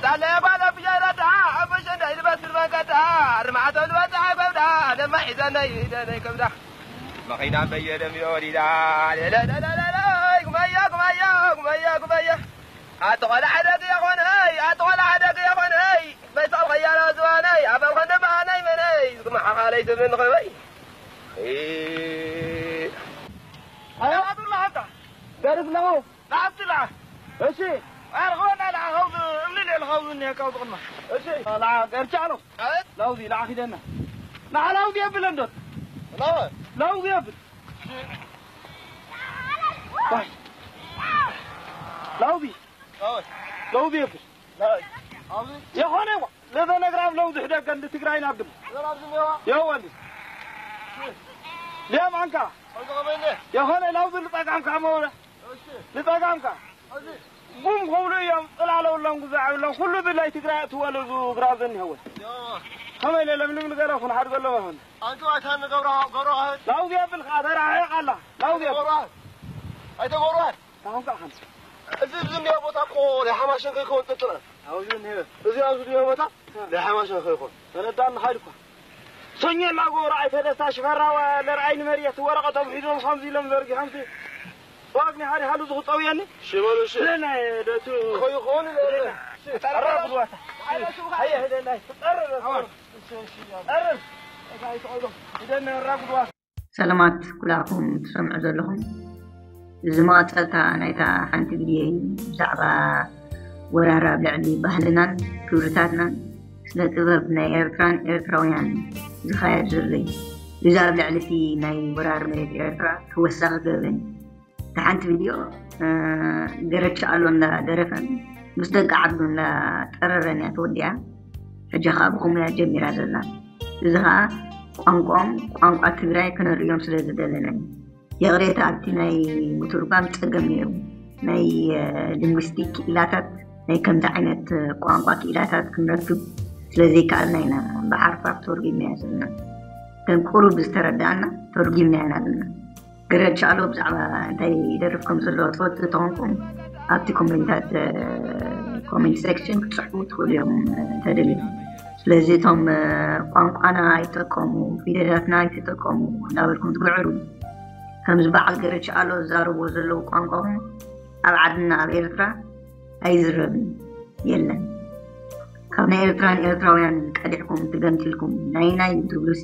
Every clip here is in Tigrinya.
ሳለ ጓለ ፍየረዳ ኣቦሸ እንዳይ ልበስ ልበንከዳ ርማዕቶ ልበጽሓ ከብዳ ለማ ሒዘነይ ሂደነይ ከብዳ መኺና በየደም ወዲዳ ለለለለለይ ጉመያ ጉመያ ጉመያ ጉመያ ኣቲ ቆልዓ ደግ የኾነይ ኣቲ ቆልዓ ደግ የኾነይ በይሳል ኸያላ ዝባነይ ኣበል ኸንደ በሃነይ መነይ ዝግመሓኻለይ ዝብል ንኸበይ ኣያቱላሃታ ደርፍ ነው ናብቲ ለዓ እሺ ኣርኸወና ለዓ ኸውዚ እምኒ ልዕሊ ኸውዚ እኒሀ ካብዚ ቅድማ እሺ ለዓ ገርቻ ኣሎ ለውዚ ለዓ ኺደና ለዓ ለውዚ የብል እንዶት ለውዚ የብል ለውዚ ለውዚ የብል የኾነ ይዋ ለዘነግራብ ለውዚ ሕደገ እንዲ ትግራይና ብድም የወል ሊያም ኣንካ የኾነ ለውዚ ልጠቃምካ መወለ ንጸጋምካ ቡም ክብሉ እዮም። ጽላለውሎም ግዛዕ የብሎም። ኩሉ ብላይ ትግራይ እትወለዙ ግራብ ዘኒሀወ ከመይ ኢለ ለምልም ንገረኹ ንሓድ ዘሎ መሆን ኣንቱ ኣይታ ንገብሮ ገብሮ ካህን ላውዝ የብል ከዓ ተራሕቕ ኣላ ላውዝ የብል ገብሮ ካህን ኣይተ ገብሮ ካህን ታሁን ከዓ ሓንቲ እዚ ዝኒኦ ቦታ እኮ ናይ ሓማሸን ከይከውን ጥጥረ ኣብዚ እኒሀ እዚ ኣብዚ ዝኒኦ ቦታ ናይ ሓማሸን ከይኮን ተረዳእኒ ሓይል እኳ ሰኞ እናጎ ረኣይ ተደስታ ሽፈራው ለርኣይ ንመርየት ወረቐቶም ሒዞም ከምዚ ኢሎም ዘርጊሖምሲ ዋግኒ ሓደ ሃሉ ዝኽጠውየኒ ሽበሉ ሽ ስለና ደቱ ኾይኾን ጠራ ጉድዋታ ሃየ ህደናይ ጠርር ጠርር እታይ ተቆይሎ ህደና ራ ጉድዋታ ሰለማት ኩላኹም ትሰምዑ ዘለኹም እዚ መቐጸልታ ናይታ ሓንቲ ቪድዮ እዩ ብዛዕባ ወራር ኣብ ልዕሊ ባህልናን ክብርታትናን ስነ ጥበብ ናይ ኤርትራን ኤርትራውያን ዝኻየድ ዘሎ እዩ። እዚ ኣብ ልዕሊ እቲ ናይ ወራር መሬት ኤርትራ ተወሳኺ ገበን እዩ። እታ ሓንቲ ቪድዮ ገረቻ ኣሎ እንዳደረፈን ምስ ደቂ ዓዱ እንዳጠረረን እያ ተወዲኣ። ሕጂ ከዓ ብኹምያ ጀሚራ ዘላ። እዚ ከዓ ቋንቋኦም ቋንቋ ትግራይ ክነርእዮም ስለ ዝደለና እዩ። ይቕሬታ ኣብቲ ናይ ምትርጓም ጸገም ነይሩ። ናይ ሊንጉስቲክ ክኢላታት ናይ ከምዚ ዓይነት ቋንቋ ክኢላታት ክንረክብ ስለ ዘይከኣልና ኢና ብሓርፋፍ ተርጒምናያ ዘለና። ከም ቁሩብ ዝተረዳእና ተርጒምናያ ኢና ዘለና። ገረድ ሻዕሎ ብዛዕባ እንታይ ይደርፍ ከም ዘሎ ትፈልጡ ተኾንኩም ኣብቲ ኮሜንታት ኮሜንት ሴክሽን ክትፅሕፉ ትኽእሉ እዮም ተደልዩ። ስለዚ እቶም ቋንቋና ኣይትጠቀሙ፣ ፊደላትና ኣይትጠቀሙ እንዳበልኩም ትግዕሩ። ከምዚ በዓል ገረድ ሻዕሎ ዝዛረብዎ ዘለዉ ቋንቋኹም ኣብ ዓድና ኣብ ኤርትራ ኣይዝረብን የለን። ካብ ናይ ኤርትራን ኤርትራውያን ቀዲሕኩም ትገንጢልኩም ናይ ናይ ትብሉሲ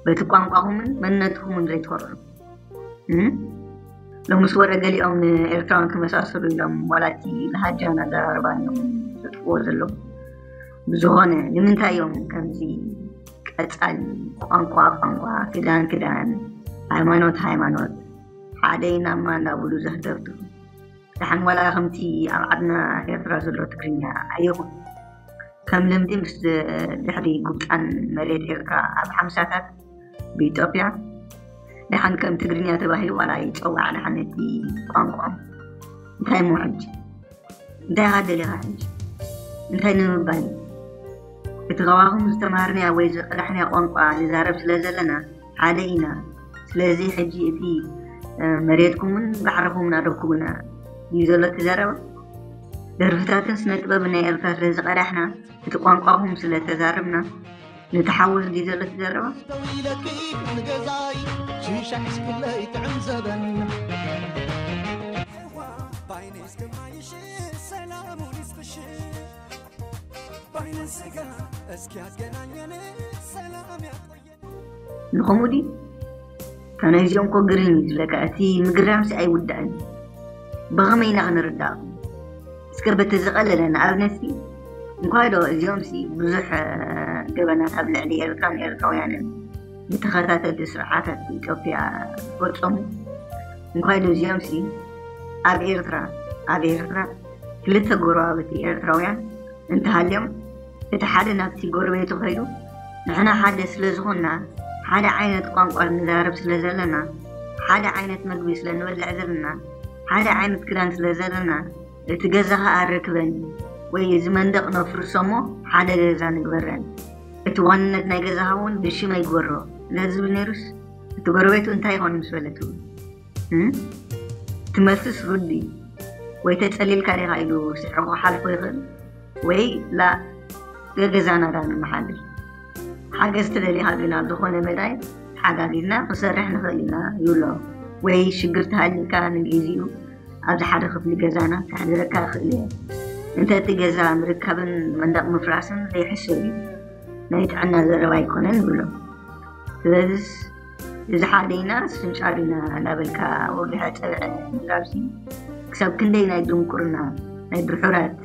በቲ ቋንቋኹምን መንነትኩምን ዘይትኾርዑ። ሎምስ ወረ ገሊኦም ንኤርትራውያን ክመሳሰሉ ኢሎም ዋላ እቲ ለሃጃን ኣዘራርባን እዮም ዘጥፍዎ ዘለዉ። ብዝኾነ ንምንታይ እዮም ከምዚ ቀጻሊ ቋንቋ ቋንቋ፣ ክዳን ክዳን፣ ሃይማኖት ሃይማኖት፣ ሓደ ኢና እማ እንዳብሉ ዘህተፍቱ? ደሓን ዋላ ከምቲ ኣብ ዓድና ኤርትራ ዘሎ ትግርኛ ኣይኹን። ከም ልምዲ ምስ ድሕሪ ጉብጣን መሬት ኤርትራ ኣብ ሓምሳታት ብኢትዮጵያ ደሓን ከም ትግርኛ ተባሂሉ ዋላ ይጸዋዕ ደሓን እቲ ቋንቋ እንታይ እሞ ሕጂ እንታይ ኢኻ ደሊኻ ሕጂ እንታይ ንምባል እዩ እቲ ከባኹም ዝተማሃርናያ ወይ ዝቐዳሕናያ ቋንቋ ንዛረብ ስለ ዘለና ሓደ ኢና ስለዚ ሕጂ እቲ መሬትኩምን ባሕርኹምን ኣረኩብና ድዩ ዘሎ እቲ ዘረባ ደርፍታትን ስነ ጥበብን ናይ ኤርትራ ስለ ዝቐዳሕና እቲ ቋንቋኹም ስለ ተዛረብና ንተሓወስ ድዩ ዘሎ እቲ ዘረባ ደው ኢለኪ ንገዛይ ሽሻ ሒዝክለይ ጥዕም ዘበን ባይነይ እስከማይሽ ሰላሙን ይስጥሽ ባይነ ስጋ እስኪ ያገናኘን ሰላም ያቆየን ንኸምኡ ድዩ እታ ናይዚኦም እኮ ግርም እዩ ዝብለካ እቲ ምግራምሲ ኣይውዳእን እዩ ብኸመይ ኢና ክንርዳእኩም እስከ በቲ ዝቐለለ ንኣብነትሲ እንኳይ ዶ እዚኦምሲ ብዙሕ ገበናት ኣብ ልዕሊ ኤርትራን ኤርትራውያንን ብተኸታተልቲ ስርዓታት ኢትዮጵያ ዝፈጸሙ እንኳይ ዶ እዚኦምሲ ኣብ ኤርትራ ኣብ ኤርትራ ክልተ ጎረባብቲ ኤርትራውያን እንተሃልዮም እቲ ሓደ ናብቲ ጎረቤቱ ከይዱ ንሕና ሓደ ስለ ዝኾንና ሓደ ዓይነት ቋንቋ ንዛረብ ስለ ዘለና ሓደ ዓይነት መግቢ ስለ ንበልዕ ዘለና ሓደ ዓይነት ክዳን ስለ ዘለና እቲ ገዛኻ ኣረክበኒ ወይ እዚ መንደቕ ነፍርሶ እሞ ሓደ ገዛ ንግበረን እቲ ዋንነት ናይ ገዛኻ እውን ብሽመይ ግበሮ ስለ ዝብል ነይሩስ እቲ ጎረቤቱ እንታይ ይኾን ምስ በለ ትብል እቲ መልስስ ርዱእ እዩ ወይ ተጸሊልካ ዲኻ ኢሉ ስሕቑ ክሓልፎ ይኽእል ወይ ላ ገገዛና ዳ ንመሓድር። ሓገዝ ትደሊኻ ግና ዝኾነ መዳይ ተሓጋጊዝና ክንሰርሕ ንኽእል ኢና ይብሎ። ወይ ሽግር ተሃሊካ ንግዜኡ ኣብዚ ሓደ ክፍሊ ገዛና ከሕድረካ ይኽእል እየ። እንተ እቲ ገዛ ምርካብን መንደቕ ምፍራስን ዘይሕሰብ እዩ፣ ናይ ጥዕና ዘረባ ኣይኮነን ይብሎ። ስለዚስ እዚ ሓደ ኢና ስንጫር ኢና እናበልካ ወግሐ ጸብዐ ምዝራብሲ ክሳብ ክንደይ ናይ ድንቁርና ናይ ድሑራት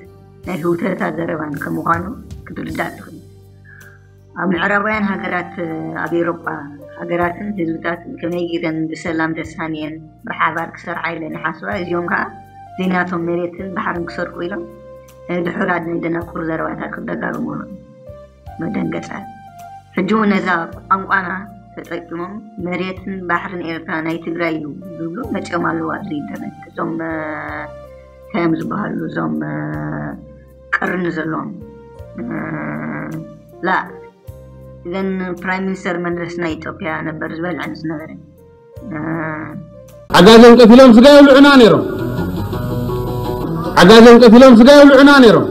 ናይ ህውተታ ዘረባን ከም ምዃኑ ክትርዳእ ትኽእል። ኣብ ምዕራባውያን ሃገራት ኣብ ኤውሮጳ ሃገራትን ህዝብታትን ከመይ ገይረን ብሰላም ተሳንየን ብሓባር ክሰርዓ ኢለን ይሓስባ። እዚኦም ከዓ ዘይናቶም መሬትን ባሕርን ክሰርቁ ኢሎም ናይ ድሑራት ናይ ደናቁር ዘረባታት ክደጋግሙ መደንገጻ። ሕጂ እውን ነዛ ቋንቋና ተጠቂሞም መሬትን ባሕርን ኤርትራ ናይ ትግራይ እዩ ዝብሉ መጺኦም ኣለዉ ኣብዚ ኢንተርነት። እዞም እንታይ እዮም ዝበሃሉ እዞም ቅርኒ ዘለዎም ላ እዘን ፕራይም ሚኒስተር መለስ ናይ ኢትዮጵያ ነበር ዝበልዐን ዝነበረ ዓጋዜን ቀቲሎም ስጋ ይብልዑና ነይሮም። ዓጋዜን ቀቲሎም ስጋ ይብልዑና ነይሮም።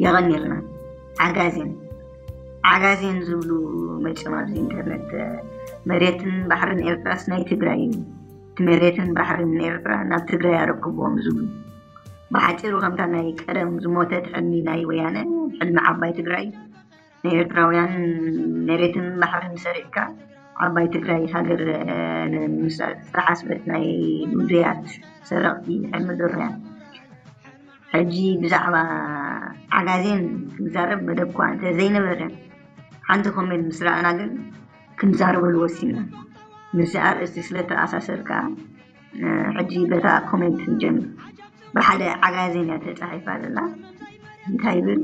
የቐኒልና። ዓጋዜን ዓጋዜን ዝብሉ መቸም ኣብዚ ኢንተርነት መሬትን ባሕርን ኤርትራስ ናይ ትግራይ እዩ፣ እቲ መሬትን ባሕርን ኤርትራ ናብ ትግራይ ኣረክብዎም ዝብሉ ብሓፂሩ ከምታ ናይ ቀደም ዝሞተት ሕልሚ ናይ ወያነ ሕልሚ ዓባይ ትግራይ ንኤርትራውያን መሬትን ባሕርን ሰሪዕካ ዓባይ ትግራይ ሃገር ንምምስራት ዝተሓስበት ናይ ውዱያት ሰረቕቲ ሕልሚ ድሩያት። ሕጂ ብዛዕባ ዓጋዜን ክንዛረብ መደብ እኳ እንተ ዘይነበረ ሓንቲ ኮሜንት ምስ ረኣና ግን ክንዛረበሉ ወሲንና። ምስዚ ኣርእስቲ ስለ ተኣሳሰር ከኣ ሕጂ በታ ኮሜንት ንጀምር። ብሓደ ዓጋዜን እያ ተጻሒፋ ዘላ። እንታይ ይብል?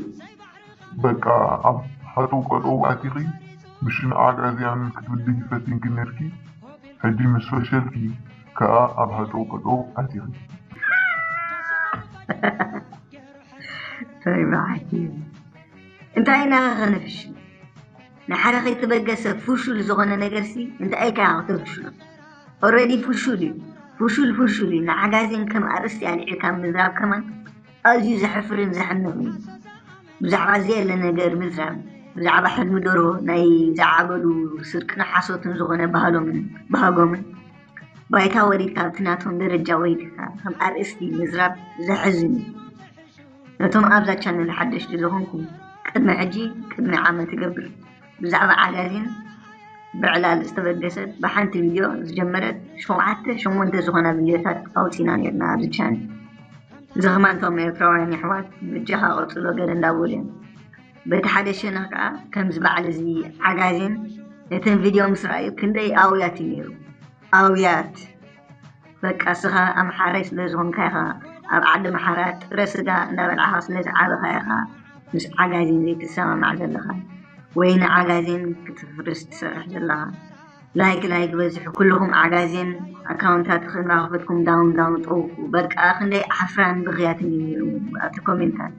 በቃ ኣብ ሃጠው ቀጠው ኣቲኺ ምሽ ንዓጋዝያን ክትብድሂ ፈቲንኪ ነርኪ ሕጂ ምስ ፈሸልኪ ከኣ ኣብ ሃጠው ቀጠው ኣቲኺ። እንታይ በዓል እንታይ ኢና ከነፍሽ ንሓደ ከይተበገሰ ፍሹል ዝኾነ ነገርሲ እንታይ ኢልካ ክትፍሽሎ? ኦረዲ ፍሹል እዩ። ፍሹል ፍሹል እዩ። ንዓጋዜን ከም ኣርእስቲ ኣልዒልካ ምዝራብ ከማን ኣዝዩ ዘሕፍርን ዘሕንቕን እዩ። ብዛዕባ ዘየለ ነገር ምዝራብ፣ ብዛዕባ ሕልሚ ደርሆ ናይ ዝዓበዱ ስርቅን ሓሶትን ዝኾነ ባህሎምን ባህጎምን ባይታ ወሪድካ ኣብቲ ናቶም ደረጃ ወሪድካ ከም ኣርእስቲ ምዝራብ ዘሕዝን እዩ። ነቶም ኣብዛ ቻነል ሓደሽቲ ዝኾንኩም ቅድሚ ሕጂ ቅድሚ ዓመት ይገብር ብዛዕባ ዓጋዜን ብዕላል ዝተበገሰት ብሓንቲ ቪድዮ ዝጀመረት ሸውዓተ ሸሞንተ ዝኾና ቪድዮታት ኣውፂና ነርና ኣብዚ ቻነል። እዚ ከማን እቶም ኤርትራውያን የሕዋት በጃኻ ቀፅሎ ገለ እንዳበሉ እዮም። በቲ ሓደ ሸነኽ ከዓ ከምዚ በዓል እዚ ዓጋዜን ነተን ቪድዮ ምስ ረኣዩ ክንደይ ኣውያት እዩ ነይሩ። ኣውያት በቃ እስኻ ኣምሓራይ ስለ ዝኾንካ ኢኻ ኣብ ዓዲ ኣምሓራ ጥረ ስጋ እንዳበላዕኻ ስለ ዝዓበኻ ኢኻ ምስ ዓጋዜን ዘይትሰማማዕ ዘለኻ ወይ ንዓጋዜን ክትፍርስ ትሰርሕ ዘለኻ። ላይክ ላይክ በዝሑ ኩልኹም ዓጋዜን ኣካውንታት ክንራኸፈትኩም ዳውን ዳውን ጠውቁ በቃ ክንደይ ዓፍራን ብኽያትን እዩ ነይሩ ኣብቲ ኮሜንታት።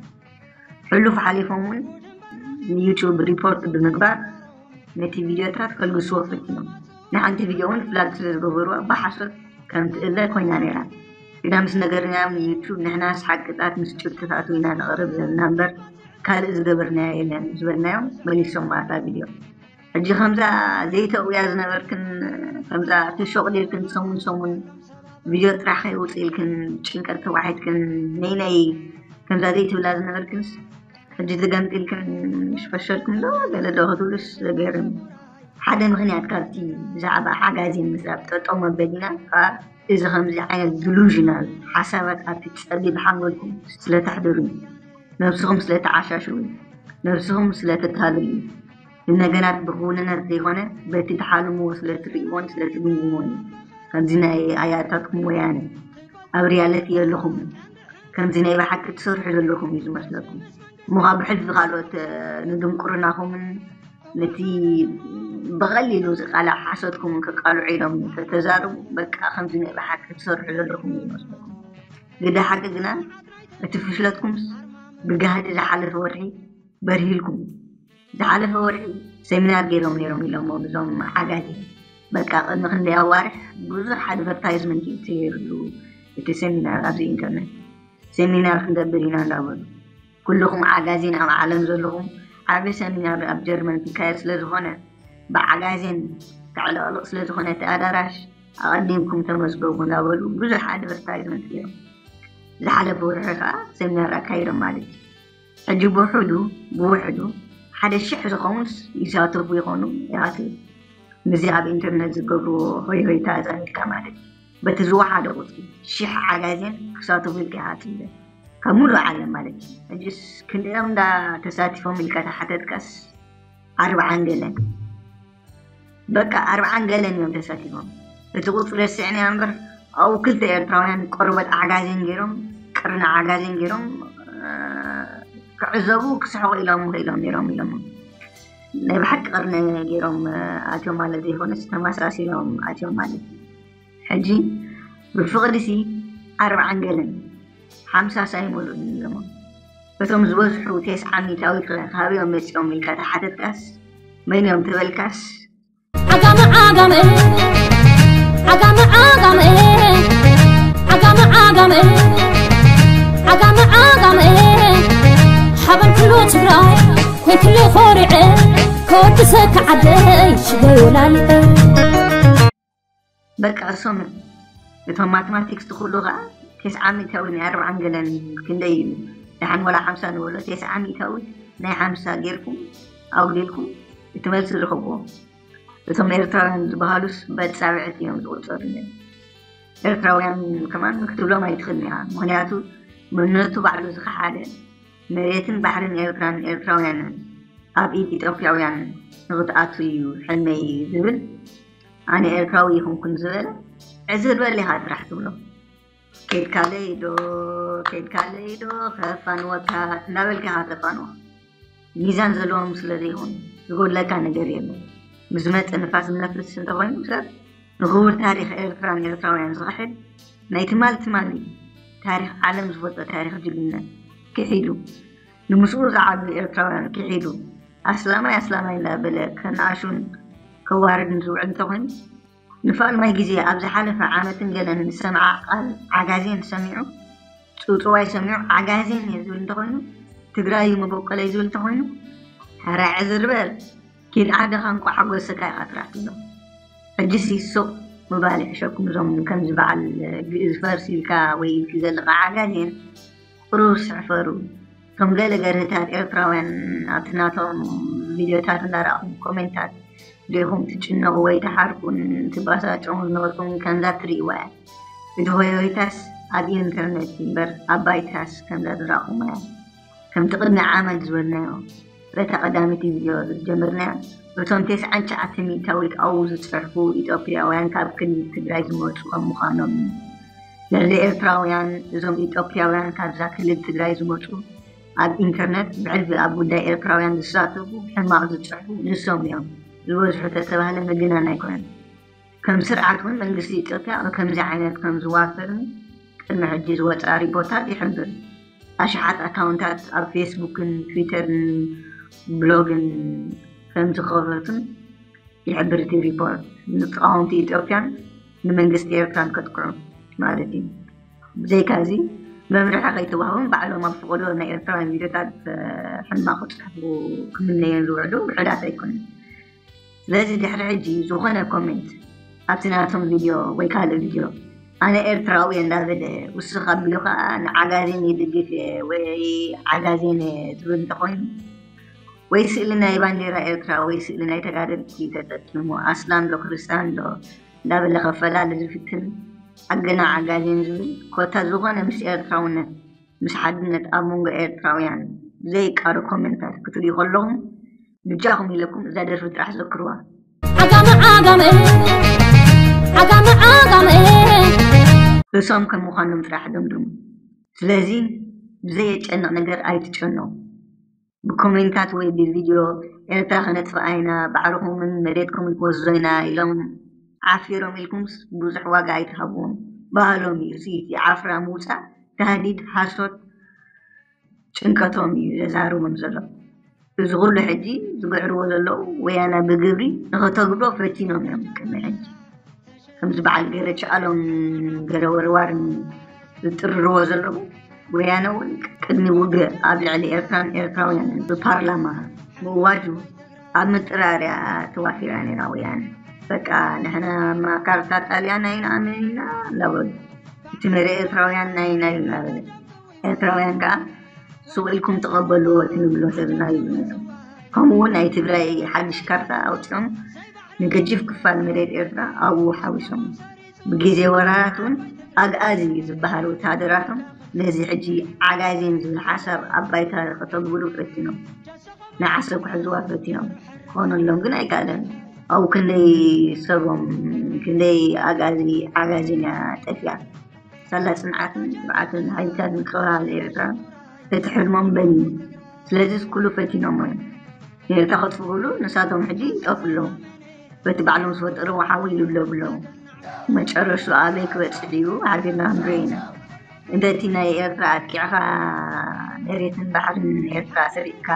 ሕሉፍ ሓሊፎም እውን ንዩቱብ ሪፖርት ብምግባር ነቲ ቪድዮታት ከልግስዎ ፈቲኖም። ንሓንቲ ቪድዮ እውን ፍላግ ስለ ዝገበሩዋ ብሓሶት ከም ትእለ ኮይና ነይራ። ግዳ ምስ ነገርናዮም ንዩቱብ ንሕናስ ሓቅታት ምስ ጭብጥታት ኢና ነቕርብ ዘለና እምበር ካልእ ዝገበርናዮ የለን ዝበልናዮም መሊሶም ኣብታ ቪድዮ። ሕጂ ከምዛ ዘይተእውያ ዝነበርክን ከምዛ ተሾቕዲርክን ሰሙን ሰሙን ቪድዮ ጥራሕ ከይውፅእ ኢልክን ጭንቀት ተዋሒድክን ነይ ነይ ከምዛ ዘይትብላ ዝነበርክንስ ሕጂ ዝገምጢልክን ሽፈሸልክን ዶ ገለ ዶ ክትብሉስ ዘገርም እዩ። ሓደ ምኽንያት ካብቲ ብዛዕባ ዓጋዜን ምዝራብ ጠጠው መበሊና ከዓ እዚ ከምዚ ዓይነት ዲሉዥናል ሓሳባት ኣብቲ ፀቢብ ሓንጎልኩም ስለተሕድሩ እዩ። ነብስኹም ስለተዓሻሽው እዩ። ነብስኹም ስለተታልሉ እዩ። ንነገራት ብኽውንነት ዘይኮነ በቲ ትሓልምዎ ስለትርእይዎን ስለትግምግምዎን እዩ። ከምዚ ናይ ኣያታትኩም ወያነ ኣብ ሪያለቲ የለኹምን። ከምዚ ናይ ብሓቂ ትሰርሑ ዘለኹም እዩ ዝመስለኩም። እሞ ካብ ብሕልፊ ካልኦት ንድንቁርናኹምን ነቲ ብቐሊሉ ዝቃላዕ ሓሶትኩምን ከቃልዑ ኢሎም እንተተዛረቡ በቃ ከምዚ ናይ ብሓቂ ትሰርሑ ዘለኹም እዩ ዝመስለኩም። ግደ ሓቂ ግና እቲ ፍሽለትኩምስ ብጋህዲ ዝሓለፈ ወርሒ በርሂልኩም እዩ። ዝሓለፈ ወርሒ ሴሚናር ገይሮም ነይሮም ኢሎሞ እዞም ዓጋዜ በቃ ቅድሚ ክንደይ ኣዋርሕ ብዙሕ ኣድቨርታይዝመንት እዩ ተገይሩሉ እቲ ሴሚናር ኣብዚ ኢንተርነት። ሰሚናር ክንገብር ኢና እንዳበሉ፣ ኩልኹም ዓጋዜን ኣብ ዓለም ዘለኹም ዓቢ ሰሚናር ኣብ ጀርመን ክካየድ ስለ ዝኾነ፣ ብዓጋዜን ከዕለቕልቕ ስለ ዝኾነ እቲ ኣዳራሽ ኣቐዲምኩም ተመዝገቡ እንዳበሉ ብዙሕ ኣድቨርታይዝመንት ገይሮም። ዝሓለፈ ወርሒ ከዓ ሰሚናር ኣካይዶም ማለት እዩ። ሕጂ ብውሕዱ ብውሕዱ ሓደ ሽሕ ዝኾኑስ ይሳተፉ ይኾኑ ኢኻ ትብል። ምስዚ ኣብ ኢንተርነት ዝገብርዎ ሆይ ሆይታ ኣዛሚድካ ማለት እዩ። በቲ ዝወሓደ ቁፅሪ ሽሕ ዓጋዜን ክሳተፉ ኢልካ ኢኻ ትብል። ካብ ሙሉእ ዓለም ማለት እዩ። ሕጅስ ክንደዮም እንዳ ተሳቲፎም ኢልካ ተሓተትካስ ኣርብዓን ገለን። በቃ ኣርብዓን ገለን እዮም ተሳቲፎም። እቲ ቁፅሪ ረሲዕናዮ እምበር ኣብኡ ክልተ ኤርትራውያን ቆርበት ዓጋዜን ገይሮም፣ ቅርኒ ዓጋዜን ገይሮም፣ እ፣ ክዕዘቡ ክስሕቑ ኢሎም ክኢሎም ነይሮም ኢሎም። ናይ ብሓቂ ቅርኒ ገይሮም፣ እ፣ ኣትዮም ማለት ዘይኮነስ ተመሳሲሎም ኣትዮም ማለት እዩ። ሕጂ ብፍቕሪሲ ኣርብዓን ገለን ሓምሳ ሳይሞሉን እዮም። እቶም ዝበዝሑ ቴስዓ ሚእታዊት ከ ካበዮም መጺኦም ኢልካ ተሓተትካስ፣ መን እዮም ተበልካስ፣ ዓጋመ ዓጋመ ዓጋመ ዓጋመ ዓጋመ ዓጋመ ዓጋመ ዓጋመ ሓበን ኩሉ ትግራይ ኮይንክሉ ኮሪዐ ከወድሰካ ዓደይ ሽገይ ወላሊዐ። በቃ እሶም እዮም። እቶም ማትማቲክስ ትኽእሉ ኸዓ ቴስዓ ሚእታዊ ናይ ኣርብዓን ገለን ክንደይ እዩ? ደሓን ወላ ሓምሳ ንበሎ፣ ቴስዓ ሚእታዊ ናይ ሓምሳ ጌርኩም ኣጉዲልኩም እቲ መልሲ ርኸብዎ። እቶም ኤርትራውያን ዝበሃሉስ በጻብዕቲ እዮም ዝቑጸሩ ነይሮም። ኤርትራውያን ከማን ክትብሎም ኣይትኽእልን ኢኻ። ምኽንያቱ መንነቱ ባዕሉ ዝኸሓደ፣ መሬትን ባሕርን ኤርትራን ኤርትራውያንን ኣብ ኢድ ኢትዮጵያውያን ንኽትኣቱ እዩ ሕልመይ ዝብል፣ ኣነ ኤርትራዊ ይኹንኩን ዝበለ ዕዝር በል ኢኻ ጥራሕ ትብሎ። ኬድካለይ ዶ፣ ኬድካለይ ዶ ከፋንወካ እናበልካ ኢኻ ተፋንዎ። ሚዛን ዘለዎም ስለ ዘይኾኑ ዝጎድለካ ነገር የለን። ምስ ዝመጸ ንፋስ ዝነፍስ እንተኾይኑ ሰብ ንኽቡር ታሪኽ ኤርትራን ኤርትራውያን ዝኽሕድ ናይ ትማል ትማል እዩ። ታሪኽ ዓለም ዝፈልጦ ታሪኽ ጅግንነት ክሒዱ፣ ንምስኡ ዝዓብዩ ኤርትራውያን ክሒዱ፣ ኣስላማይ ኣስላማይ እንዳበለ ከነኣሹን ከዋርድን ዝውዕል እንተኾይኑ፣ ንፋልማይ ግዜ ኣብ ዝሓለፈ ዓመትን ገለን ዝሰምዓ ቃል ዓጋዜን ሰሚዑ፣ ጽውጽዋይ ሰሚዑ ዓጋዜን እየ ዝብል እንተኾይኑ፣ ትግራይ እዩ መበቆለይ ዝብል እንተኾይኑ፣ ሕራይ ዕዝር በል። ኪድ ዓድኻ እንቋዕ ሓጎሰካ ኢኻ ጥራሕ ትብሎ። ሕጂሲ ሱቕ ምባል ይሕሸኩም። እዞም ከምዚ በዓል ግእዝ ፈርስ ኢልካ ወይ ኢልኪ ዘለኻ ዓጋዜን ቁሩብ ስሕፈሩ። እቶም ገለ ገርህታት ኤርትራውያን ኣብቲ ናቶም ቪድዮታት እንዳረኣኹም ኮሜንታት ዲኹም ትጭነቑ ወይ ትሓርቁን ትባሳጨውን ዝነበርኩም ከምዛ ትርእይዋ እያ። እቲ ሆይሆይታስ ኣብ ኢንተርነት እምበር ኣብ ባይታስ ከምዛ ዝረኣኹማ እያ። ከምቲ ቅድሚ ዓመት ዝበልናዮ፣ በታ ቀዳመይቲ ቪድዮ ዝጀመርናያ፣ እቶም ተስዓን ትሽዓተ ሚእታዊት ኣብኡ ዝጽሕፉ ኢትዮጵያውያን ካብ ክልል ትግራይ ዝመጹ ከም ምዃኖም እዩ። ልዕሊ ኤርትራውያን፣ እዞም ኢትዮጵያውያን ካብዛ ክልል ትግራይ ዝመጹ፣ ኣብ ኢንተርነት ብሕልፊ ኣብ ጉዳይ ኤርትራውያን ዝሳተፉ፣ ሕማቕ ዝጽሕፉ ንሶም እዮም። ዝበዝሑ ተተባህለ ምግናን ኣይኮነን። ከም ስርዓት እውን መንግስቲ ኢትዮጵያ ኣብ ከምዚ ዓይነት ከም ዝዋፈርን ቅድሚ ሕጂ ዝወፅኣ ሪፖርታት ይሕብር። ኣሽሓት ኣካውንታት ኣብ ፌስቡክን ትዊተርን ብሎግን ከም ዝኸፈቱን ይሕብር እቲ ሪፖርት። ንተቃወምቲ ኢትዮጵያን ንመንግስቲ ኤርትራን ከጥቅዑ ማለት እዩ። ብዘይካ እዚ መምርሒ ከይተዋህቦም ባዕሎም ኣብ ፈቐዶ ናይ ኤርትራውያን ቪድዮታት፣ እ፣ ሕማቕ ክፅሕፉ ክምነዮን ዝውዕሉ ውሑዳት ኣይኮኑን። ስለዚ ድሕሪ ሕጂ ዝኾነ ኮሜንት ኣብቲ ናቶም ቪድዮ ወይ ካልእ ቪድዮ ኣነ ኤርትራዊ እየ እንዳበለ ውስኽ ኣቢሉ ኸኣ ንዓጋዜን ይድግፍ እየ ወይ ዓጋዜን እየ ዝብል እንተኾይኑ ወይ ስእሊ ናይ ባንዴራ ኤርትራ ወይ ስእሊ ናይ ተጋደልቲ ተጠቂሙ ኣስላም ዶ ክርስትያን ዶ እንዳበለ ከፈላሊ ዝፍትን ኣገናዕ ዓጋዜን ዝብል ኮታ ዝኾነ ምስ ኤርትራውነት ምስ ሓድነት ኣብ መንጎ ኤርትራውያን ዘይቃዶ ኮሜንታት ክትሪኡ ከለኹም ብጃኹም ኢለኩም እዛ ደርፊ ጥራሕ ዘክርዋ። ዓጋመ ዓጋመ ዓጋመ ዓጋመ ርእሶም ከም ምዃኖም ጥራሕ ደምድሙ። ስለዚ ብዘየጨንቕ ነገር ኣይትጨነቑ። ብኮሜንታት ወይ ብቪድዮ ኤርትራ ክነጥፍኣ ኢና፣ ባዕልኹምን መሬትኩምን ክወስዶ ኢና ኢሎም ዓፊሮም ኢልኩምስ ብዙሕ ዋጋ ኣይትሃብዎም። ባህሎም እዩ። እዚ ዓፍራ ምውጻእ፣ ታህዲድ፣ ሓሶት፣ ጭንቀቶም እዩ ዘዛርቦም ዘሎ። እዚ ኩሉ ሕጂ ዝግዕርዎ ዘለዉ ወያነ ብግብሪ ንኸተግብሮ ፈቲኖም እዮም ቅድሚ ሕጂ። ከምዚ በዓል ገለ ቻሎም ገለ ወርዋርን ዝጥርርዎ ዘለዉ ወያነ እውን ቅድሚ ውግእ ኣብ ልዕሊ ኤርትራን ኤርትራውያንን ብፓርላማ ምእዋጁ ኣብ ምጥራርያ ተዋፊራ ነይራ ወያነ። በቃ ንሕና ማካርታ ጣልያን ኣይንኣምን ኢና እናበሉ እቲ መሪ ኤርትራውያን ናይ ናይ እናበለ ኤርትራውያን ከዓ ሱቕ ኢልኩም ተቐበልዎ እቲ ንብሎ ዘለና እዩ ነይሩ። ከምኡ እውን ናይ ትግራይ ሓድሽ ካርታ ኣውፂኦም ንገጅፍ ክፋል መሬት ኤርትራ ኣብኡ ሓዊሶም። ብግዜ ወራራት እውን ኣግኣዚ ዝበሃል ወተሃደራቶም ነዚ ሕጂ ዓጋዜን ዝብል ሓሳብ ኣብ ባይታ ከተግብሩ ፈቲኖም። ንዓሰብ ክሕዝዋ ፈቲኖም ክኾነሎም ግን ኣይከኣለን። ኣብኡ ክንደይ ሰቦም ክንደይ ኣግኣዚ ዓጋዜን እያ ጠፊኣ። ሳላ ጽንዓትን ትብዓትን ሓይልታት ምክልኻል ኤርትራ እቲ ሕልሞም በኒ። ስለዚ ኩሉ ፈቲኖሞ እዮም። ንኤርትራ ከጥፍኡሉ ንሳቶም ሕጂ ይጠፍኡ ኣለዉ። በቲ ባዕሎም ዝፈጠርዎ ሓዊ ይልብለቡ ኣለዉ። መጨረሽቱ ኣበይ ክበጽሕ እዩ ሓቢርና ክንሪኦ ኢና። እንተ እቲ ናይ ኤርትራ ኣጥቂዕኻ መሬትን ባሕርን ኤርትራ ሰሪቕካ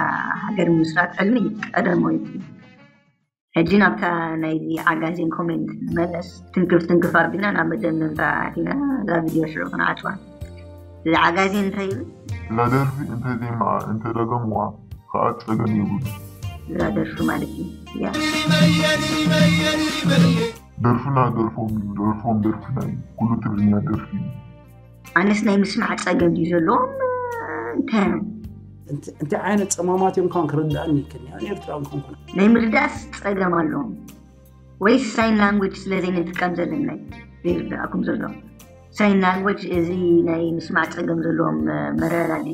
ሃገር ምስራት ሕልሚ ቀደም ወይቱ። ሕጂ ናብታ ናይዚ ዓጋዜን ኮሜንት ንመለስ። ትንክፍ ትንክፍ ኣቢልና ናብ መደምደምታ ኣቲና እዛ ቪድዮ ሽዑ ክንዓጽዋ። እዚ ዓጋዜን እንታይ ይብል? እዛ ደርፊ እንተዜምኣ እንተደገምዋ ከዓ ጸገም የብሉ። እዛ ደርፊ ማለት እዩ። ያ። ደርፍና ደርፎም እዩ፣ ደርፎም ደርፍና እዩ። ኩሉ ትግርኛ ደርፊ እዩ። ኣነስ ናይ ምስማዕ ጸገም ድዩ ዘለዎም? እንታይ እዮም? እንት- እንታይ ዓይነት ጸማማት እዮም ካን ክርዳእኒ ይክኒ ኣነ ኤርትራዊ ኮንኩ ናይ ምርዳእስ ጸገም ኣለዎም ወይስ ሳይን ላንጉጅ ስለ ዘይንጥቀም ዘለና እዩ ዘይርዳእኩም ዘሎ? ሳይን ላንጉጅ እዚ ናይ ምስማዕ ጸገም ዘለዎም መረዳዲ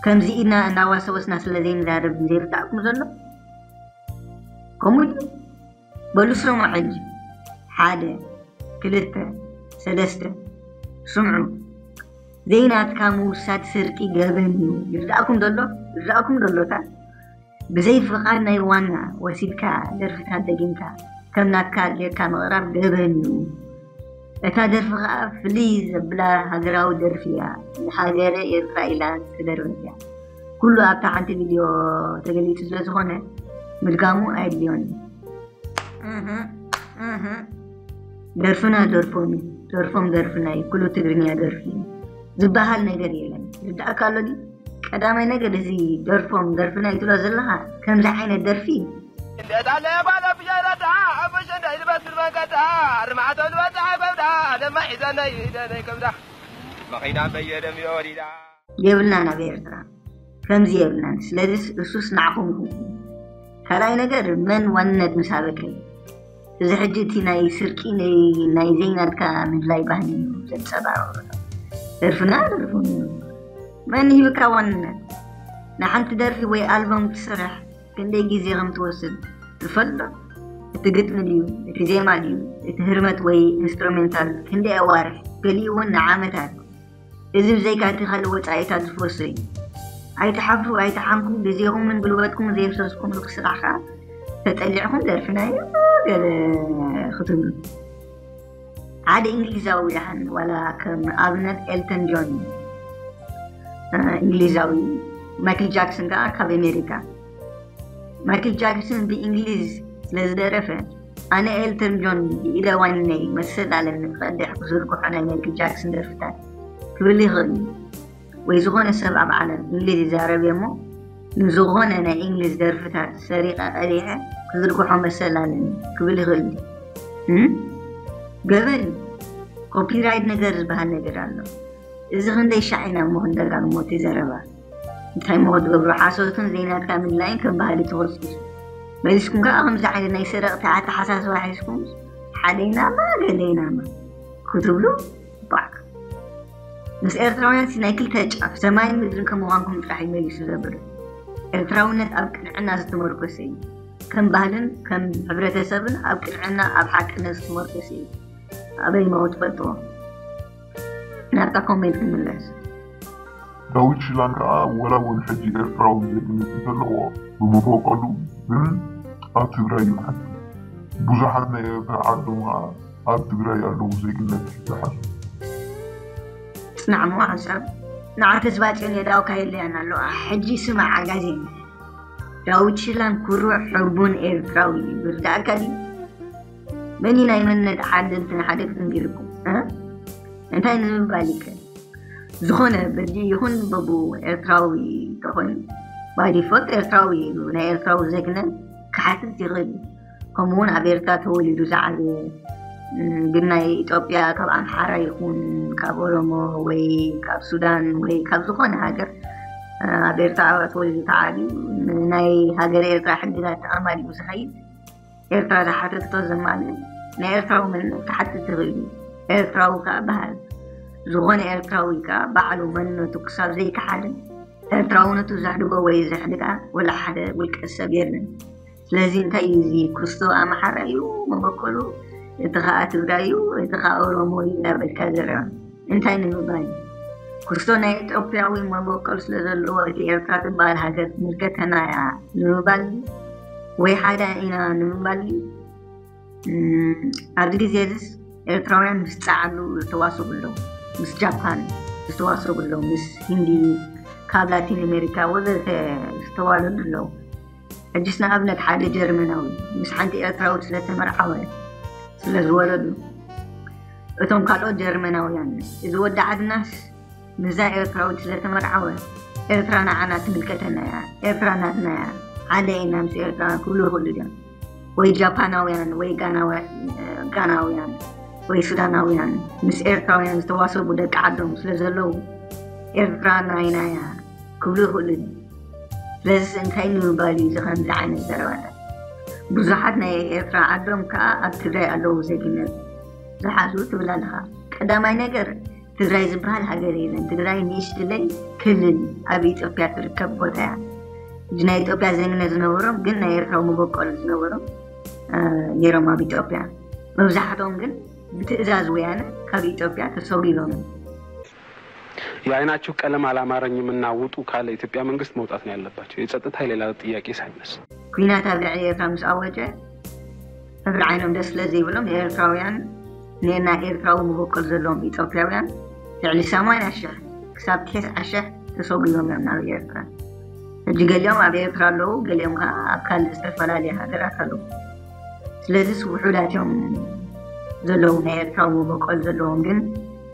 ከምዚ ኢድና እናዋሰወስና ስለ ዘይንዛረብ ዘይርዳእኩም ዘሎ? ከምኡ ድዩ? በሉ ስሙ ሕጂ ሓደ ክልተ ሰለስተ ስምዑ። ዘይናትካ ምውሳድ ስርቂ ገበን እዩ። ይርዳእኩም ደሎ? ይርዳእኩም ደሎታ? ብዘይ ፍቓድ ናይ ዋና ወሲድካ ደርፍታት ደጊምካ ከም ናትካ ጌርካ ምቕራብ ገበን እዩ። እታ ደርፊ ከዓ ፍልይ ዘብላ ሃገራዊ ደርፊ እያ። ንሃገረ ኤርትራ ኢላ ዝተደርፈት እያ። ኩሉ ኣብታ ሓንቲ ቪድዮ ተገሊጹ ስለ ዝኾነ ምድጋሙ ኣየድልዮን እዩ። ደርፍና ደርፎም እዩ፣ ደርፎም ደርፍና እዩ፣ ኩሉ ትግርኛ ደርፊ እዩ ዝበሃል ነገር የለን። ይርዳእካ ኣሎ ድዩ? ቀዳማይ ነገር እዚ ደርፎም ደርፍና እዩ ትብሎ ዘለኻ ከምዚ ዓይነት ደርፊ እንዴት አለ ባለ ፍየል ረዳ አበሸ እንዳይልበስር መንቀዳ ርማዕቶ ልበጣ በብዳ ለማ ሒዘነይ ደነይ ከብዳ መኺና በየደም ይወሪዳ የብልናን ኣብ ኤርትራ ከምዚ የብልናን። ስለዚስ እሱስ ንዓኹም ይኹንኩም። ካልኣይ ነገር መን ዋንነት ምስ ሃበከ እዩ? እዚ ሕጂ እቲ ናይ ስርቂ ናይ ናይ ዘይናትካ ምድላይ ባህሊ እዩ ዘንጸባርቕ ዘሎ። ደርፍና ደርፉን እዩ። መን ሂብካ ዋንነት? ንሓንቲ ደርፊ ወይ ኣልበም ክትሰርሕ ክንደይ ግዜ ከም ትወስድ ትፈልጥ ዶ? እቲ ግጥሚ ድዩ እቲ ዜማ ድዩ እቲ ህርመት ወይ ኢንስትሩሜንታል ክንደይ ኣዋርሕ ገሊኡ እውን ንዓመታት እዚ ብዘይካ እቲ ካልእ ወጻኢታት ዝፈሱ እዩ። ኣይትሓፍሩ ኣይትሓምኩ ግዜኹምን ጉልበትኩም ዘየፍሰስኩምሉ ስራሕ ከኣ ተጸሊዕኩም ደርፍናዮ ገለ ክትብሉ ሓደ እንግሊዛዊ ደሓን ዋላ ከም ኣብነት ኤልተን ጆን እንግሊዛዊ ማይክል ጃክሰን ከኣ ካብ ኣሜሪካ ማይክል ጃክሰን ብእንግሊዝ ስለ ዝደረፈ ኣነ ኤልተን ጆን ብኢደ ዋኒነይ መሰል ኣለኒ ክቐድሕ ክዝርግሖ ናይ ማይክል ጃክሰን ደርፍታት ክብል ይኽእል እዩ ወይ ዝኾነ ሰብ ኣብ ዓለም እንግሊዝ ይዛረብ እየ እሞ ንዝኾነ ናይ እንግሊዝ ደርፍታት ሰሪቐ ቀዲሐ ክዝርግሖ መሰል ኣለኒ ክብል ይኽእል እዩ እም? ገበን እዩ ኮፒራይት ነገር ዝበሃል ነገር ኣሎ እዚ ክንደይ ሻዕ ኢና እሞ ክንደጋግሞ እቲ ዘረባ እንታይ እሞ ክትገብሩ ሓሶትን ዘይናትካ ምድላይን ከም ባህሊ ተወሲዱ መሊስኩም ከዓ ከምዚ ዓይነት ናይ ሰረቕቲ ኣተሓሳስባ ሒዝኩም ሓደ ኢናማ ገለ ኢናማ ክትብሉ ባዕ ምስ ኤርትራውያን ሲ ናይ ክልተ ጫፍ ሰማይን ምድርን ከም ምዃንኩም ጥራሕ እዩ መሊሱ ዘብል ኤርትራውነት ኣብ ቅንዕና ዝተመርኮሰ እዩ ከም ባህልን ከም ሕብረተሰብን ኣብ ቅንዕና ኣብ ሓቅነት ዝተመርኮሰ እዩ ኣበይ መው ትፈልጥዎ ናብታ ኮሜንት ንምለስ ዳዊት ሽላን ከዓ ወላ እውን ሕጂ ኤርትራዊ ዜግነት እንተለዎ ብመበቆሉ ግን ኣብ ትግራይ ይውሓድ ብዙሓት ናይ ኤርትራ ዓዶም ከዓ ኣብ ትግራይ ኣለዉ ዜግነት ዝሓዙ ጽናዕ እሞ ሓንሳብ ንዓ ተስባጽዮን የዳውካ የለያን ኣለዋ ሕጂ ስማዕ ኣጋዜን ዳዊት ሽላን ኩሩዕ ሕቡን ኤርትራዊ ይርዳእካ ድዩ መን ናይ መንነት ዓደልትን ሓደ ክንዲርኩም እንታይ ንምባል ይከ ዝኾነ በዚ ይኹን በቡ ኤርትራዊ ተኾይኑ፣ ባይ ዲፎልት ኤርትራዊ እዩ። ናይ ኤርትራዊ ዜግነት ክሓትት ይኽእል እዩ። ከምኡ እውን ኣብ ኤርትራ ተወሊዱ ዝዓበየ፣ እም፣ ግን ናይ ኢትዮጵያ ካብ ኣምሓራ ይኹን ካብ ኦሮሞ ወይ ካብ ሱዳን ወይ ካብ ዝኾነ ሃገር፣ እ፣ ኣብ ኤርትራ ተወሊዱ ተዓብዩ፣ ናይ ሃገር ኤርትራ ሕግታት ኣማሊኡ ዝኸይድ፣ ኤርትራ ዝሓተቶ ዘማልእ ናይ ኤርትራዊ መንነት ክሓትት ይኽእል እዩ። ኤርትራዊ ከኣ በሃል። ዝኾነ ኤርትራዊ ከኣ ባዕሉ መንነቱ ክሳብ ዘይከሓደ፣ ኤርትራውነቱ ዘሕድጎ ወይ ዘሕድጋ ወላ ሓደ ውልቀ ሰብ የለን። ስለዚ እንታይ እዩ እዚ? ክስቶ ኣምሓራ እዩ መበቆሉ፣ እቲ ኸኣ ትግራይ እዩ፣ እቲ ኸኣ ኦሮሞ እዩ እናበልካ ዘረባ እንታይ ንምባል እዩ? ክስቶ ናይ ኢትዮጵያዊ መበቆል ስለ ዘለዎ እቲ ኤርትራ ትበሃል ሃገር ትምልከተና እያ ንምባል እዩ? ወይ ሓደ ኢና ንምባል እዩ? እም፣ ኣብዚ ግዜ እዚስ ኤርትራውያን ምስ ጸዓዱ ዝተዋሰቡ ኣለዉ፣ ምስ ጃፓን ዝተዋሰቡ ኣለዉ፣ ምስ ህንዲ፣ ካብ ላቲን ኣሜሪካ ወዘተ ዝተዋለዱ ኣለዉ። ሕጅስ ንኣብነት ሓደ ጀርመናዊ ምስ ሓንቲ ኤርትራዊት ስለተመርዓወ፣ ስለ ዝወለዱ፣ እቶም ካልኦት ጀርመናውያን፣ እዚ ወዲ ዓድናስ ምስዛ ኤርትራዊት ስለተመርዓወ፣ ኤርትራ ንዓና ትምልከተና እያ፣ ኤርትራ ናትና እያ፣ ሓደ ኢና ምስ ኤርትራ ክብሉ ይኽእሉ ድዮም? ወይ ጃፓናውያን ወይ ጋናውያ-፣ ጋናውያን ወይ ሱዳናውያን ምስ ኤርትራውያን ዝተዋሰቡ ደቂ ዓዶም ስለ ዘለዉ፣ ኤርትራ ናይና እያ ክብሉ ይኽእሉ ድዮም? ስለዚስ እንታይ ንምባል እዩ እዚ ከምዚ ዓይነት ዘረባታት? ብዙሓት ናይ ኤርትራ ዓዶም ከኣ ኣብ ትግራይ ኣለዉ ዜግነት ዝሓዙ ትብል ኣለኻ። ቀዳማይ ነገር ትግራይ ዝበሃል ሃገር የለን። ትግራይ ንእሽትለይ ክልል ኣብ ኢትዮጵያ ትርከብ ቦታ እያ። እዚ ናይ ኢትዮጵያ ዜግነት ዝነበሮም ግን ናይ ኤርትራዊ መበቆል ዝነበሮም፣ እ፣ ነይሮም ኣብ ኢትዮጵያ። መብዛሕትኦም ግን ብትእዛዝ ወያነ ካብ ኢትዮጵያ ተሰጒጎም እዮም። የዓይናችሁ ቀለም አላማረኝም እና ውጡ ካለ የኢትዮጵያ መንግስት መውጣት ነው ያለባቸው። የጸጥታ የሌላ ጥያቄ ሳይነሳ። ኲናት ኣብ ልዕሊ ኤርትራ ምስ ኣወጀ፣ ሕብሪ ዓይኖም ደስ ስለ ዘይብሎም፣ ንኤርትራውያን፣ ንና ኤርትራዊ መበቆል ዘለዎም ኢትዮጵያውያን ልዕሊ ሰማንያ ሽሕ ክሳብ ተስዓ ሽሕ ተሰጒጎም እዮም ናብ ኤርትራ። ሕጂ ገሊኦም ኣብ ኤርትራ ኣለዉ፣ ገሊኦም ከኣ ኣብ ካልእ ዝተፈላለየ ሃገራት ኣለዉ። ስለዚስ ውሑዳት እዮም ዘለዉ ናይ ኤርትራዊ መበቆል ዘለዎም ግን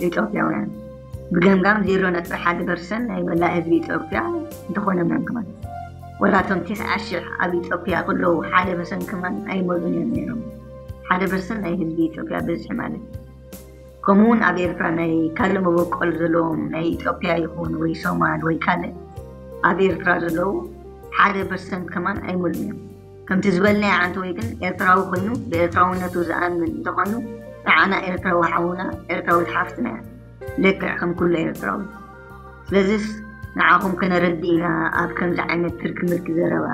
ኢትዮጵያውያን። ብገምጋም ዜሮ ነጥቢ ሓደ ፐርሰንት ናይ መላእ ህዝቢ ኢትዮጵያ እንተኾነ መን ክማን። ወላ እቶም ተስዓ ሽሕ ኣብ ኢትዮጵያ ከለዉ ሓደ ፐርሰንት ክማን ኣይመሉን እዮም ነይሮም። ሓደ ፐርሰንት ናይ ህዝቢ ኢትዮጵያ ብዝሒ ማለት እዩ። ከምኡ እውን ኣብ ኤርትራ ናይ ካልእ መበቆል ዘለዎም ናይ ኢትዮጵያ ይኹን ወይ ሶማል ወይ ካልእ ኣብ ኤርትራ ዘለዉ ሓደ ፐርሰንት ከማን ኣይመሉን እዮም። ከምቲ ዝበልናዮ ዓንተወይ ግን ኤርትራዊ ኮይኑ ብኤርትራውነቱ ዝኣምን እንተኾይኑ ንዓና ኤርትራዊ ሓውና ኤርትራዊት ሓፍትና እያ። ልክዕ ከም ኩሉ ኤርትራዊ። ስለዚስ ንዓኹም ከነረድእ ኢና ኣብ ከምዚ ዓይነት ትርኪ ምርኪ ዘረባ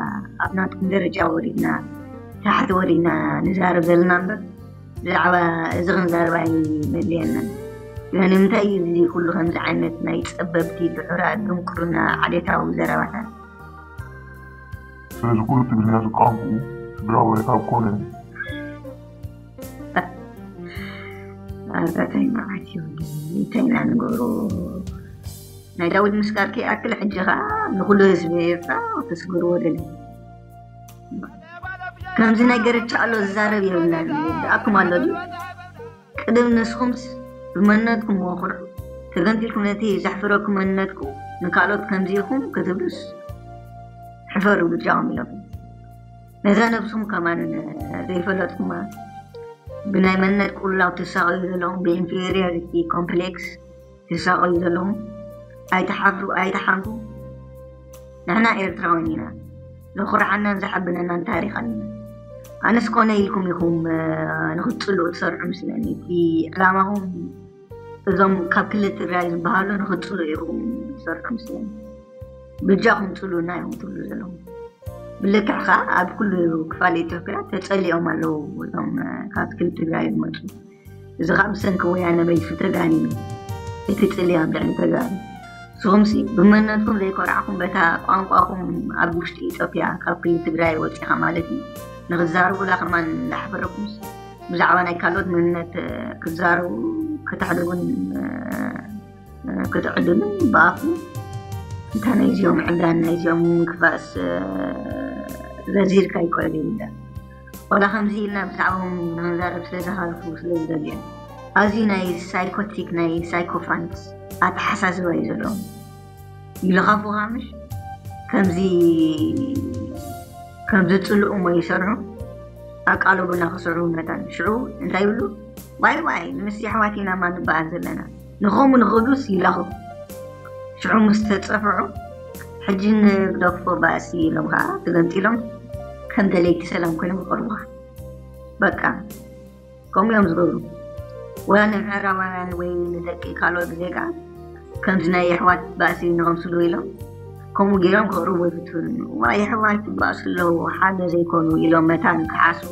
ኣብ ናትኩም ደረጃ ወሪድና ታሕቲ ወሪድና ንዛረብ ዘለና እምበር ብዛዕባ እዚ ክንዛረብ ኣይመድልየናን። ግን ንምንታይ እዩ እዚ ኩሉ ከምዚ ዓይነት ናይ ጸበብቲ ድሑራት ድንቁርና ዓሌታዊ ዘረባታት? ስለዚ ኩሉ ትግርኛ ዝቃንቁ ትግራዋይ ካብ ኮነ ኣታ እንታይ መዓት እዩ እንታይ ኢና ንገብሮ? ናይ ዳዊት ምስካር ከይኣክል ሕጂ ኸዓ ንኹሉ ህዝቢ ኤርትራ ክትስግርዎ ደሊ። ከምዚ ናይ ገረቻ ኣሎ ዝዛረብ የብልናን። ይርድኣኩም ኣሎ ድዩ? ቅድም ንስኹምስ ብመንነትኩም መኹሩ። ተገንጢልኩም ነቲ ዘሕፍረኩም መንነትኩም ንካልኦት ከምዚ ኢኹም ክትብሉስ ሕፈሩ ብጃኹም ኢለኩም። ነዛ ነብስኹም ከማን ዘይፈለጥኩማ ብናይ መንነት ቁላው ትሳቐዩ ዘለኹም ብኢንፌሪዮሪቲ ኮምፕሌክስ ትሳቐዩ ዘለኹም ኣይትሓፍሩ ኣይትሓንኩ። ንሕና ኤርትራውያን ኢና። ዘኹርዓናን ዘሐብነናን ታሪኽ ኣለና። ኣነስ ኮነ ኢልኩም ኢኹም ንኽትጽልኡ ትሰርሑ ምስለኒ። እቲ ዕላማኹም እዞም ካብ ክልል ትግራይ ዝበሃሉ ንኽትጽልኡ ኢኹም ትሰርሑ ምስለኒ። ብጃኹም ጽሉና ኢኹም ትብሉ ዘለኹም። ብልክዕ ኸዓ ኣብ ኩሉ ክፋል ኢትዮጵያ ተጸሊኦም ኣለዉ እዞም ካብ ክልል ትግራይ ዝመጹ። እዚ ኸዓ ብሰንኪ ወያነ መሊሱ ተጋኒኑ። እቲ ጽልያ ኣብ ልዕሊ ተጋሩ። ንስኹምሲ ብመንነትኩም ዘይኮራዕኩም በታ ቋንቋኹም ኣብ ውሽጢ ኢትዮጵያ ካብ ክልል ትግራይ ወጺኻ ማለት እዩ ንኽትዛረቡላ ከማን እንዳሕፈረኩምስ ብዛዕባ ናይ ካልኦት መንነት ክትዛረቡ ከተሕድጉን ክትዕድሉን ብኣፉ እንታይ ናይዚኦም ዕብዳን ናይዚኦም ክፋእስ ዘዚርካ ይቆል ይብዳ። ዋላ ከምዚ ኢልና ብዛዕባኦም ንኽንዛረብ ስለ ዝሃልፉ ስለ ዝደልዩ ኣዝዩ ናይ ሳይኮቲክ ናይ ሳይኮፋንስ ኣተሓሳስባ እዩ ዘለዎም። ይልኸፉኻ ምሽ ከምዚ ከም ዝጽልኡ እሞ ይሰርሑ። ኣቃለቡና ክስርሑ መታን ሽዑ እንታይ ይብሉ? ዋይ ዋይ፣ ምስ ኣሕዋት ኢና ማ ንበሃል ዘለና። ንኸምኡ ንኽብሉስ ይላኹ። ሽዑ ምስ ተጸፍዑ፣ ሕጂ ንግደፎ ባእሲ ኢሎም ከኣ ተገምጢሎም ከም ደለይቲ ሰላም ኮይኖም ይቐርቡኻ። በቃ ከምኡ እዮም ዝገብሩ። ወላ ንምዕራባውያን ወይ ንደቂ ካልኦት ዜጋ ከምዚ ናይ የሕዋት ባእሲ ንኸምስሉ ኢሎም ከምኡ ገይሮም ክቕርቡ ይፍትኑ። ዋ የሕዋት ይባእሱ ኣለዉ ሓደ ዘይኮኑ ኢሎም መታን ክሓስቡ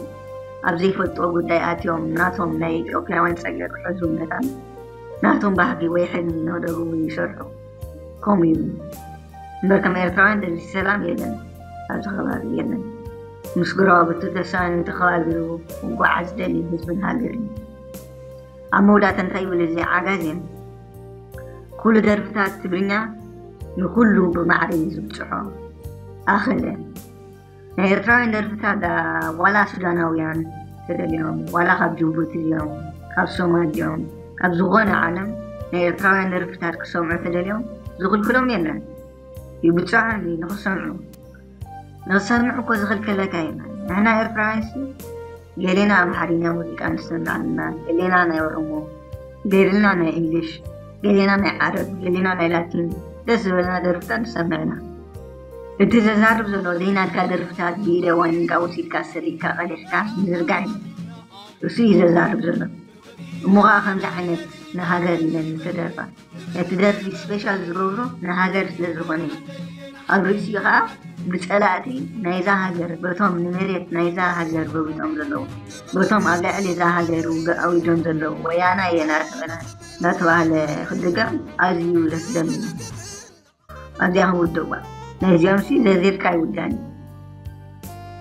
ኣብ ዘይፈልጥዎ ጉዳይ ኣትዮም ናቶም ናይ ኢትዮጵያውያን ጸገር ክሕዙ መታን ናቶም ባህጊ ወይ ሕልሚ ነደግሙ ይሰርሑ። ከምኡ እዩ። እምበር ከም ኤርትራውያን ደልሲ ሰላም የለን፣ ኣብዚ ከባቢ የለን። ምስ ጎረባብቱ ተሳን ተኸባቢሩ ክጓዓዝ ደልዩ ህዝብን ሃገርን እዩ። ኣብ መውዳእታ እንታይ ይብል እዚ ዓጋዜን? ኩሉ ደርፍታት ትግርኛ ንኩሉ ብማዕረ እዩ ዝብጽሖ። ኣኸለ ናይ ኤርትራውያን ደርፍታት ዳ ዋላ ሱዳናውያን ተደልዮም ዋላ ካብ ጅቡቲ ድዮም ካብ ሶማል ድዮም ካብ ዝኾነ ዓለም ናይ ኤርትራውያን ደርፍታት ክሰምዑ ተደልዮም ዝኽልክሎም የለን። ይብጽሖም እዩ ንኽሰምዑ። ንኽሰምዕ እኮ ዝኽልከለካ የለን። ንሕና ኤርትራውያን ሲ ገሌና ኣምሓርኛ ሙዚቃ ንሰምዕ ኣለና፣ ገሌና ናይ ኦሮሞ፣ ገሌና ናይ እንግሊሽ፣ ገሌና ናይ ዓረብ፣ ገሌና ናይ ላቲን ደስ ዝበለና ደርፍታት ንሰምዕ ኢና። እቲ ዘዛርብ ዘሎ ዘይናትካ ደርፍታት ብኢደ ዋኒንካ ወሲድካ ሰሪቕካ ቀዲሕካ ምዝርጋሕ እዩ። እሱ እዩ ዘዛርብ ዘሎ። እሞ ኸዓ ከምዚ ዓይነት ንሃገር ኢለን ዝተደርፋ ነቲ ደርፊ ስፔሻል ዝገብሮ ንሃገር ስለ ዝኾነ እዩ። ኣብ ርእሲኡ ኸዓ ብጸላእቲ ናይዛ ሃገር በቶም ንመሬት ናይዛ ሃገር ረቢጦም ዘለዉ በቶም ኣብ ልዕሊ እዛ ሃገር ውግእ ኣዊጆም ዘለዉ ወያና እየ ናተበላ ናተባህለ ክድገም ኣዝዩ ዘስደምም እዩ። ኣብዚኣ ክንውድእዋ ናይዚኦም ሲ ዘዚርካ ኣይውዳን እዩ።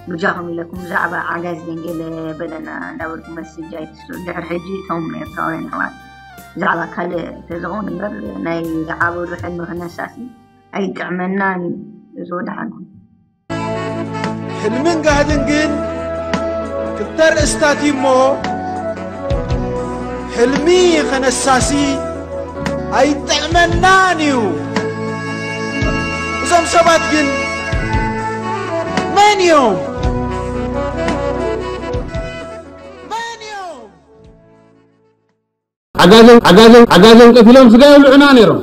ብጃኹም ኢለኩም ብዛዕባ ዓጋዜን ገለ በለና እንዳበልኩም መስጅ ኣይትስጡ። ድሕሪ ሕጂ እቶም ኤርትራውያን ኣሕዋት ብዛዕባ ካልእ ተዝኸውን እምበር ናይ ዝዓበዱ ሕልሚ ክነሳሲ ኣይጥዕመናን እዩ። እዚ ወደሓንኩም። ሕልምን ጋህድን ግን ክልተ ርእስታት እዩ እሞ ሕልሚ ኸነሳሲ ኣይጥዕመናን እዩ። እዞም ሰባት ግን መን እዮም? መን እዮም? ዓጋዜን ዓጋዜን ዓጋዜን ቀቲሎም ስጋ ይብልዑና ነይሮም።